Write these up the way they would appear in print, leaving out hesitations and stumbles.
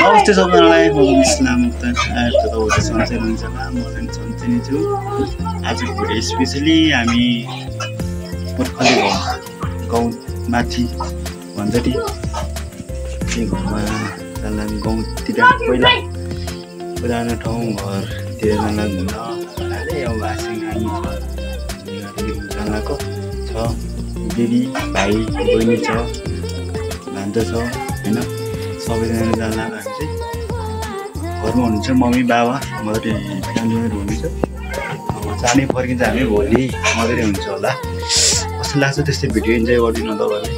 नमस्ते सबैजनालाई वालेकुम अस्सलाम त उता सन्चै हुनुहुन्छ होला म पनि सन्चै नै छु। आजको भिडियो स्पेसली हामी पर्खले गाउँ माथि भन्छ नि त्यो घरमा जाँदा गाउँतिर पहिला पुरानो ठाउँ घरतिर जाँदा घुम्न अब आसिङ हामी जाँदाको छ दिदी भाइ बहिनी छ भान्जा छ होइन सबैजना जाँदा हामी चाहिँ घरमा हुनुहुन्छ मम्मी बाबा मदर फ्यामिलीहरू हुनुहुन्छ। अब चाँडै फर्किन्छ हामी भोलि मदरै हुन्छ होला कस्तो लाग्छ त्यस्तै भिडियो इन्जोय गरिदिनु तपाईँहरूले।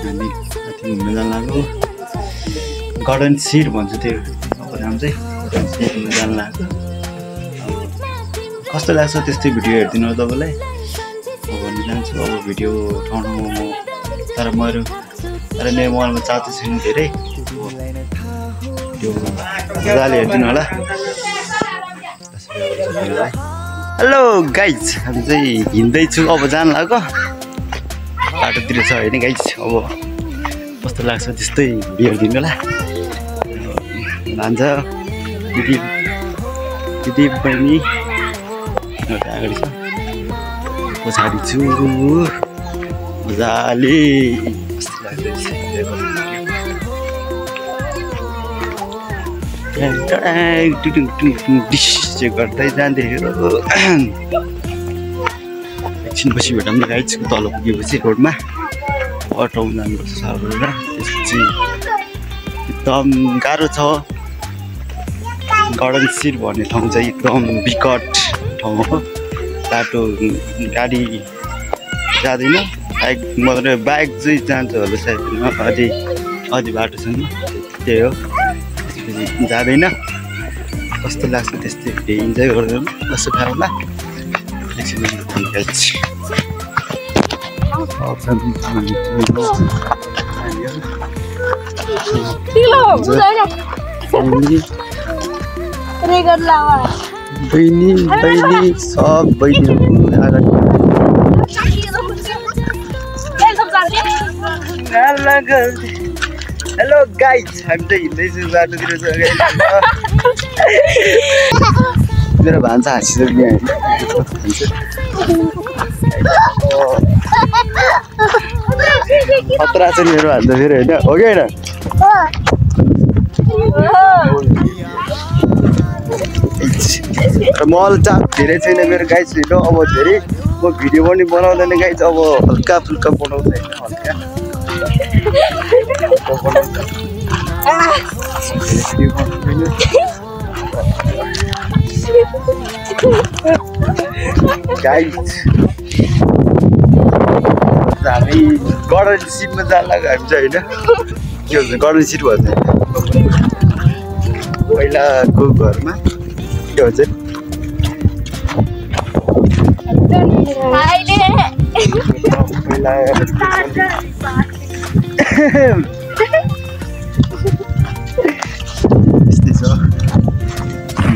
हामी माथि घुम्न जान लाग्यो गार्डन सिर भन्छ त्यो नाम चाहिँ गार्डन सिर घुम्न जान लाग्यो। कस्तो लाग्छ त्यस्तै भिडियो हेरिदिनु तपाईँलाई म भन्न चाहन्छु। अब भिडियो ठाउँ ठाउँमा म तर मेरो मोबाइलमा चार्ज छैन धेरै त्यो मजाले हेरिदिनु होला। हेलो गाइज हामी चाहिँ हिँड्दैछु अब जान लाग्यो बाटोतिर छ होइन गाइज। अब कस्तो लाग्छ त्यस्तै भिडियो हेरिदिनु होला। भान्जा दिदी बहिनी अगाडि छ पछाडि छु मजाले गर्दै जाँदाखेरि एकछिनपछि भेटौँ न गाइज। तल पुगेपछि रोडमा अटाउन जानुपर्छ सबैजना त्यसपछि एकदम गाह्रो छ। गार्डन सिर भन्ने ठाउँ चाहिँ एकदम विकट ठाउँ हो। बाटो गाडी जाँदैन बाइक चाहिँ जान्छ होला सायद अझै बाटो छैन त्यही हो त्यसपछि जाँदैन। कस्तो लाग्छ त्यस्तै भिडियो इन्जोय गर्दैन कस्तो ठाउँमा एकछिन बहिनी सब बहिनीहरू हेलो गाइज हामी चाहिँ हिँड्दैछु बाटोतिर मेरो भान्सा हाँसिसक्यो खतरा छ नि मेरो भान्सा फेरि होइन हो कि होइन। मल चाप धेरै छैन मेरो गाइज छिटो अब धेरै म भिडियो पनि बनाउँदैन गाइज अब हल्का फुल्का बनाउँछ होइन हल्का गाइज हामी गार्डन सिटमा जान लाग्यो हामी चाहिँ होइन के भन्छ गार्डन सिट भन्छ पहिलाको घरमा के भन्छ यस्तै छ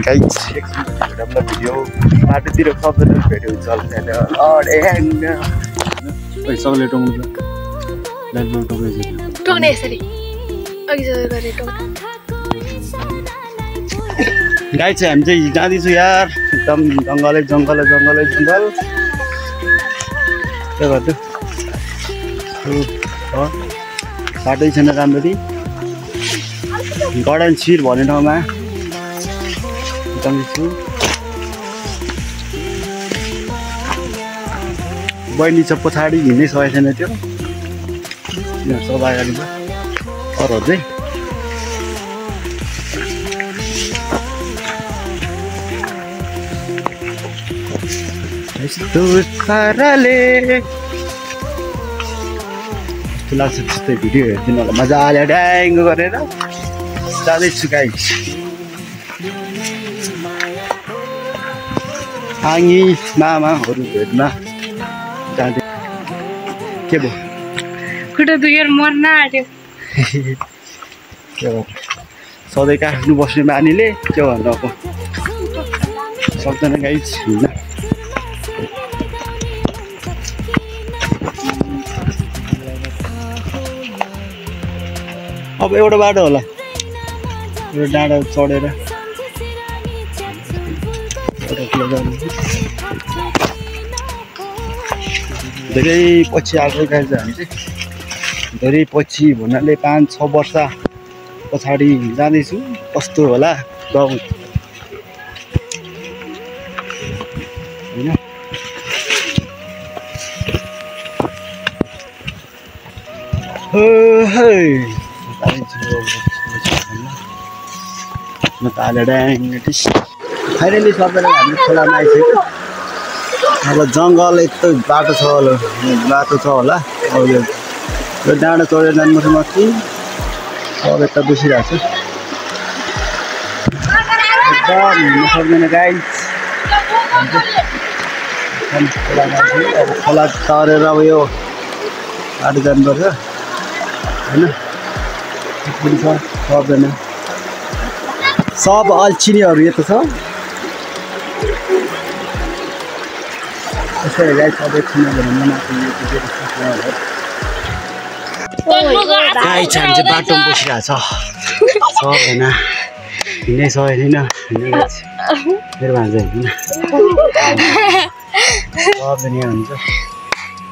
गाइज। भिडियो बाटोतिर सबैजना भेट्यो चल्छ सबैले टोक्ने यसरी गाई चाहिँ हामी चाहिँ जाँदैछु यार एकदम जङ्गल के गर्छु बाटै छैन राम्ररी गार्डन सिर भन्ने ठाउँमा जाँदैछु। बहिनी छ पछाडि हिँड्नै सकेको छैन त्यो सब अगाडि छ अरूहरू चाहिँ यस्तो पाराले कस्तो लाग्छ त्यस्तै भिडियो हेरिदिनु होला मजाले ड्याङ्गो गरेर जाँदैछु गाइस। आङ्गी मामाहरू भेट्न जाँदै के भयो खुट्टा दुखेर मर्न आँट्यो के गर्नु सधैँ काट्नु बस्ने बानीले के भन्नु अब सक्दैन गाइस होइन। अब एउटा बाटो होला यो डाँडा चढेर धेरै पछि आएको गाइज हामी चाहिँ धेरै पछि भन्नाले 5-6 वर्ष पछाडि जाँदैछु कस्तो होला गाउँ हैन फाइनली सबैलाई हामी खोलामा आइसक्यो अब जङ्गल यस्तो बाटो छ होला अब यो डाँडा चढेर जानुपर्छ माथि अब यता बसिरहेको छु एकदम हिँड्नु सक्दैन गाइस अब खोला तरेर अब यो बाटो जानुपर्छ होइन पनि छ सबजना सब अल्छिनीहरू यता छ यसरी गाइस अब एकछिन गाइस हामी चाहिँ बाटोमा बसिरहेको छ सबजना हिँड्नै सकेन मेरो भान्जा होइन सबजना हुन्छ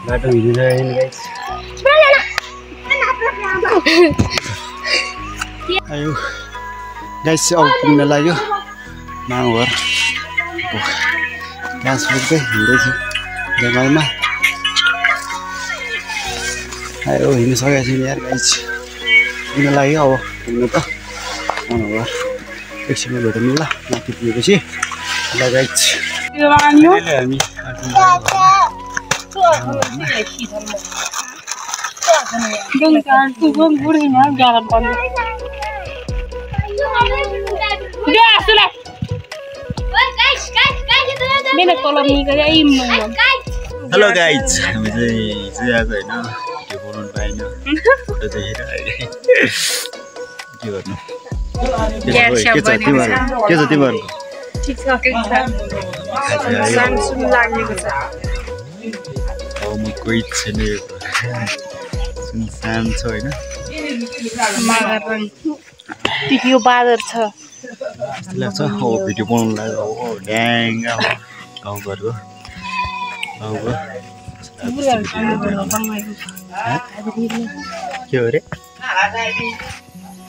बाटो हिँड्नु सकेन गाइस आयो गाइस अब पुग्न लाग्यो माउघर घाँस फुक्दै हिँड्दैछु जङ्गलमा आयो हिँड्नु सकेको छैन यार गाइस पुग्न लाग्यो अब पुग्नु त माउघर एकछिनमा भेटौँ ल माथि पुगेपछि ल गाइस हामी हेलो गाइज हामी चाहिँ आएको होइन भिडियो बनाउनु पाएन फोटो देखेर के गर्नु के छ तिमीहरूको अब म कोही छैन सुनसान छ होइन यो बादर छ जस्तो लाग्छ अब भिडियो बनाउनु लाग्यो अब ड्याङ्गा गाउँघरको के हो अरे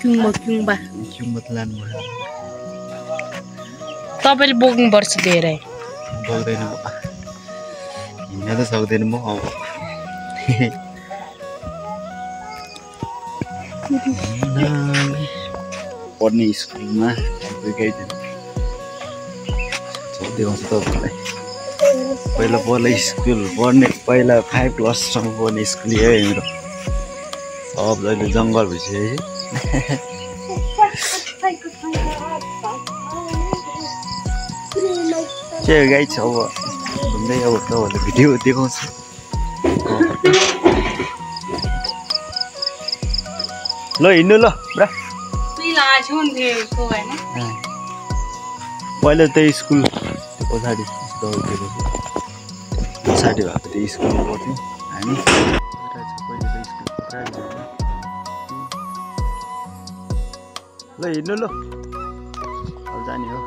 किम्मत लानुभयो तपाईँले बोक्नुपर्छ धेरै बोक्दैन हिँड्न त सक्दैन म अब पढ्ने स्कुलमा देखाउँछ तपाईँलाई पहिला स्कुल पढ्ने पहिला 5 क्लाससम्म पढ्ने स्कुल हो मेरो सब अहिले जङ्गल भइसक्यो के गाइस अब घुम्दै अब तपाईँहरूलाई भिडियो देखाउँछु ल हिँड्नु ल पुरा पहिला त्यही स्कुल पछाडि भएको त्यो स्कुलमा पढ्थ्यौँ हामी पहिला त स्कुल पछाडि ल हिँड्नु ल अब जाने हो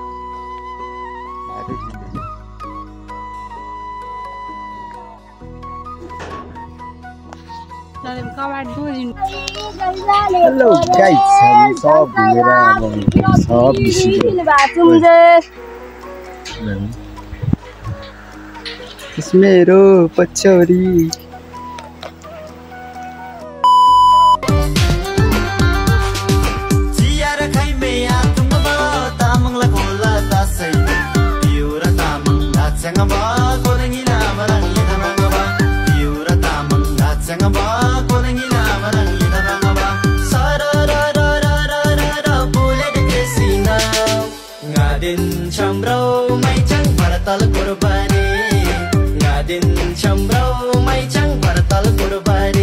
हेलो गाइस हामी सब घुमेर सब मेरो पछौरी Chambrau mai chang paratal kurbani ngadin chambrau mai chang paratal kurbani